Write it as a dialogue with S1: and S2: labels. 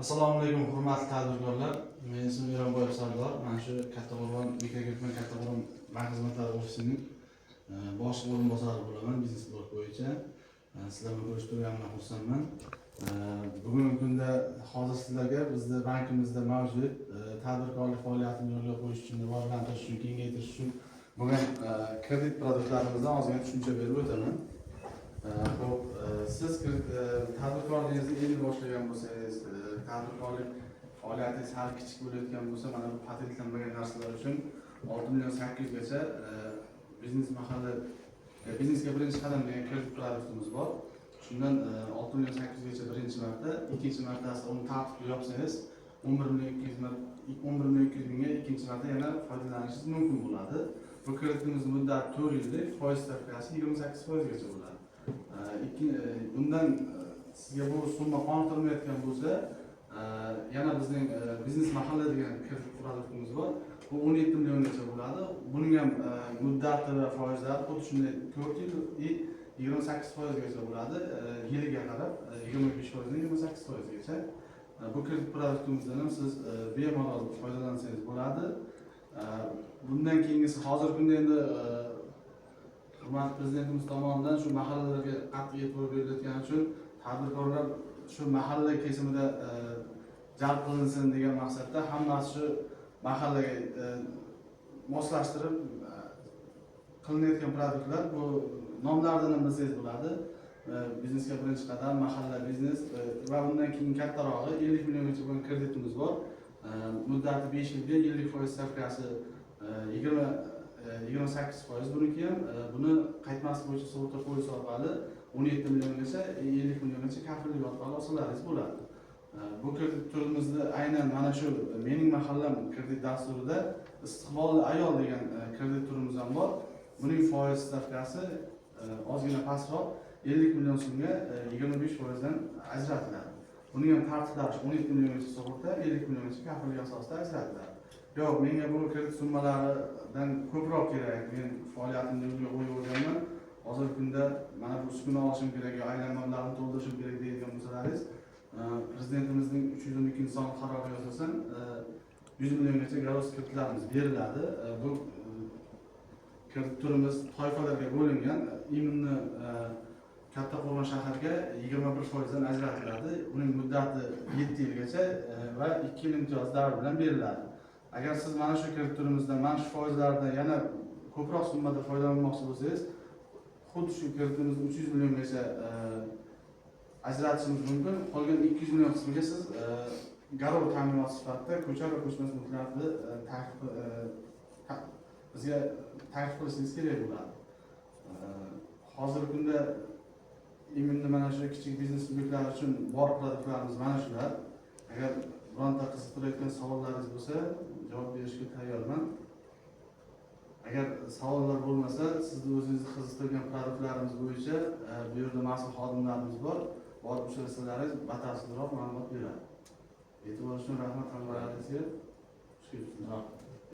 S1: Assalomu alaykum, hurmatli tadbirkorlar. Meni ismim Eronboyev Sardor. Mana shu Kattaqo'rg'on mikrokredit, Kattaqo'rg'on bank xizmatlari ofisining boshliq o'rinbosari bo'laman biznes blok bo'yicha. Sizlar bilan ko'rishib turganimdan xursandman. Bugungi kunda hozir sizlarga bizni bankimizda mavjud tadbirkorlik faoliyatini yo'lga qo'yish uchun, rivojlantirish uchun, kengaytirish uchun bo'lgan kredit produktlarimizdan ozgina tushuncha berib o'taman. Xo'p, siz tadbirkorligingizni endi boshlagan bo'lsangiz, tadbirkorlik faoliyatingiz hali kichik bo'layotgan bo'lsa, mana bu patentlanmagan narsalar uchun 6 million 800gacha biznes mahalla, biznesga birinchi qadam degan kredit produktimiz bor. Shundan 6 million 800gacha birinchi marta, ikkinchi martasi uni tartibli yopsangiz, 11 million 200 mingga ikkinchi marta yana foydalanishingiz mumkin bo'ladi. Bu kreditimiz muddati 4 yillik, foiz stavkasi 28%gacha bo'ladi. Bundan sizga bu summa qoniqtirmayotgan bo'lsa, yana bizning biznes mahalla degan kredit produktimiz bor. Bu 17 milliongacha bo'ladi. Buning ham muddati va foizlari xuddi shunday 4 yil и 28%gacha bo'ladi. Yiliga qarab 25%dan 28%gacha. Bu kredit produktimizdan ham siz bemalol foydalansangiz bo'ladi. Bundan keyingisi, hozirgi kunda endi hurmatli prezidentimiz tomonidan shu mahallalarga qattiq e'tibor berilayotgani uchun tadbirkorlar shu mahalla kesimida jalb qilinsin degan maqsadda hammasi shu mahallaga moslashtirib qilinayotgan produktlar, bu nomlaridan ham bilsangiz bo'ladi. Biznesga birinchi qadam, mahalla biznes va undan keyin kattarog'i 50 milliongacha bo'lgan kreditimiz bor. Muddati 5 yilga, yillik foiz stavkasi 28%. Buniki ham buni qaytmas bo'yicha sug'urta polisi orqali 17 milliongacha, 50 milliongacha kafillik orqali olsalaringiz bo'ladi. Bu kredit turimizda aynan mana shu Mening mahallam kredit dasturida Istiqbolli ayol degan kredit turimiz ham bor. Buning foiz stavkasi ozgina pastroq, 50 million so'mga 25%dan ajratiladi. Buning ham tartiblari 17 milliongacha sug'urta, 50 milliongacha kafillik asosida ajratiladi. Yo'q, menga bu kredit summalaridan ko'proq kerak, men faoliyatimni yo'lga qo'yib olganman, hozirgi kunda mana bu uskuna olishim kerak yo aylanma mablag'ini to'ldirishim kerak deydigan bo'lsalaringiz, prezidentimizning 312 sonli qaroriga asosan 100 milliongacha garov kreditlarimiz beriladi. Bu kredit turimiz toifalarga bo'lingan. Именно Kattaqo'rg'on shaharga 21%dan ajratiladi. Uning muddati 7 yilgacha va 2 yil imtiyoz davri bilan beriladi. Agar siz mana shu kredit turimizdan, mana shu foizlardan yana ko'proq summada foydalanmoqchi bo'lsangiz, xuddi shu kreditimizni 300 milliongacha ajratishimiz mumkin. Qolgan 200 million qismiga siz garov ta'minoti sifatida ko'char va ko'chmas mulklarni bizga taklif qilishingiz kerak bo'ladi. Hozirgi kunda именно mana shu kichik biznes subyektlari uchun bor produktlarimiz mana shular. Agar bironta qiziqtirayotgan savollaringiz bo'lsa, javob berishga tayyorman. Agar savollar bo'lmasa, sizni o'zingizni qiziqtirgan produktlarimiz bo'yicha bu yerda mas'ul xodimlarimiz bor, borib uchrashsalaringiz, batafsilroq ma'lumot beradi. E'tibor uchun rahmat hammalaringizga. Xush kelibsizlar.